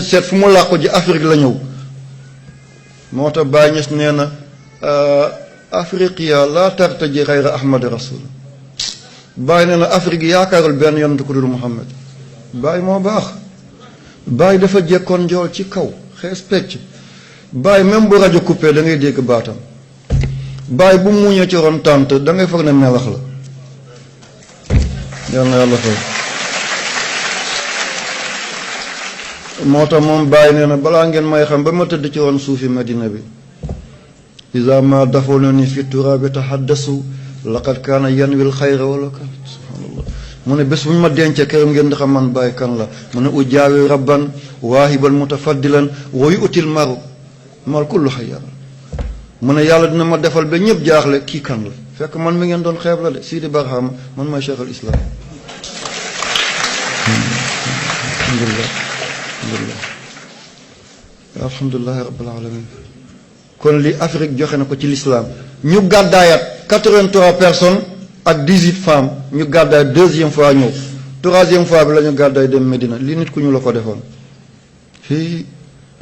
seet fu mu làqu ji Afrique la ñëw moo tax Baay Ñas nee na afriqiya laa tartaji xayra ahmad rasul Baay nee na Afrique yaakaarul benn yonent ku dul Muhammad Baay moo baax Baay dafa jekkoon njool ci kaw xees pecc Baay même bu rajo coupé da ngay dégg baatam Baay bu muuñee ci ron tànt da ngay foog ne melax la yal na yàlla fay moo tax moom Baay nee na balaa ngeen may xam ba ma tëdd ci ron suufi Madina bi iza ma dafanuni fi turaabi tahaddasu laqad kaana yanwil xayra wala kan subhanallah mu ne bés bu ñu ma dencee këram ngeen di xam man Baay kan la mu ne ujaawi rabban waahiban mutafaddilan wa yu'til maru mal kullu xayar mu ne yàlla dina ma defal ba ñëpp jaaxle kii kan la fekk man mi ngeen doon xeeb la de Sidi Barham man maay Cheikh al Islam alhamdulilah rabbil alamin kon li Afrique joxe na ko ci l'islam ñu gàddaayat 83 personnes ak 18 femmes ñu gàddaay deuxième fois ñëw troisième fois bi la ñu gàddaay dem Medina li nit ku ñu la ko defoon fii